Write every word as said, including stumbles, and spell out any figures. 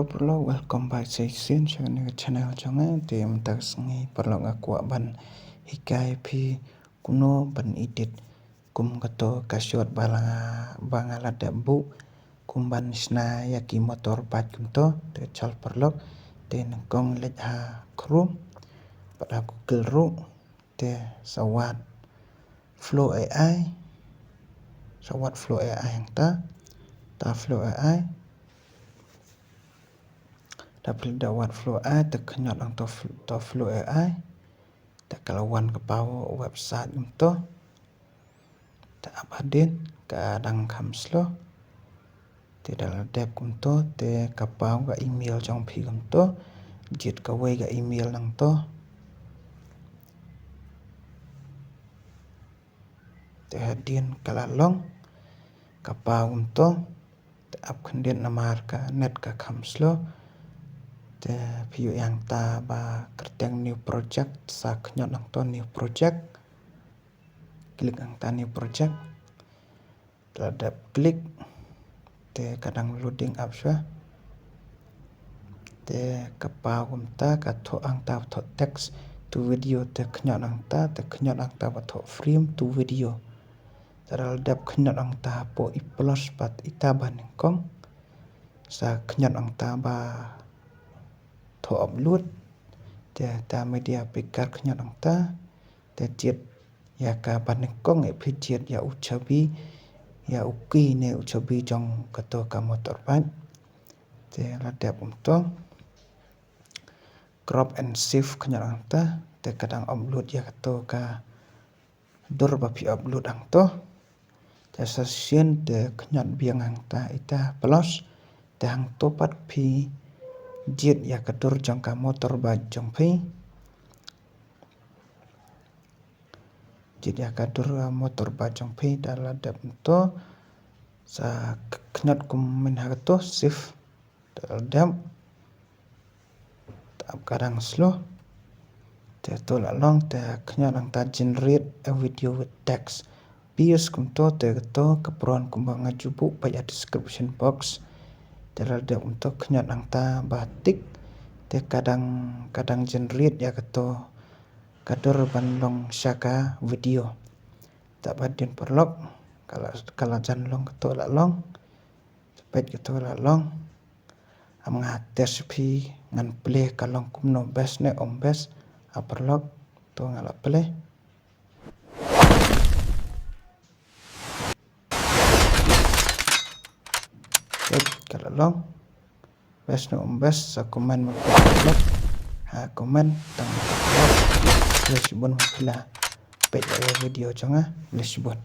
Paralok, welcome back sa shisien sha kane ka channel jong nga. Te mynta ka sngi paralok nga kwah ban hikai phi kumno ban edit kum kato ka shot ba la nga, ba nga la dep buh kum ban shna ïa ki motorbike kumto. Te chal paralok, te nyngkong leit ha Chrome bad ha Google ruh. Te sa wad Flow A I, sa wad Flow A I hangta, ta Flow A I. Ta phi da wad Flow A I, te khñiot hangto fl-, to Flow A I. Te ka la wan ka paw website kumto. Te ap hadien ka dang kham slow. Te da la dep kumto, te ka paw ka email jong phi kumto. Jied kawei ka email nangto. Te hadien ka la long ka paw kumto. Te ap khyndiat namar ka net ka kham slow. Te phi ïoh ïa kata ba kyrteng new project, sa khñiot hangto new project. Klik hangta new project. Te la dep klik. Te ka dang loading ap shuwa. Te ka paw kumta, ka thoh hangta thoh text to video, te khñiot hangta, te khñiot hangta ba thoh frame to video. Te la dep khñiot hangta hapoh i plus bad ita ba nyngkong. Sa khñiot hangta ba thoh upload. Te ta media picker khñiot hangta. Te jied ïa ka ba nyngkong, eh, phi jied ïa u chabi, ïa u key ne u chabi jong kato ka motorbike. Te la dep kumto. Crop and save khñiot hangta. Te ka dang upload ïa kato ka dur ba phi upload hangto. Te sa shisien te khñiot biang hangta ita plus. Te hangto pat phi jied ïa ka dur jong ka motorbike jong phi. Jied ïa ka dur, uh, motorbike jong phi. Da la dep kumto, sa k-, khñiot kum mynha kato, save. Da la dep. Te ap ka dang slow. Te to la long, te khñiot hangta generate a video with text. Phi ïohi kumto, te kato ka pran kumba nga ju buh pat ha description box. Te la dep kumto, khñiot hangta ba tik. Te ka dang, ka dang generate ïa kato ka dur ban long sha ka video. Te ap hadien paralok, ka la, ka la jan long, kato la long. Peit, kato la long. Am nga test phi, ngan play ka long kumno, best ne ym best. Ha paralok, to nga la play. Peit, ka la long. Best ne ym best, sa comment ma phi. Ha comment tang ma phi. Khublei shibun ma phi la peit ïa video jong nga. Khublei shibun.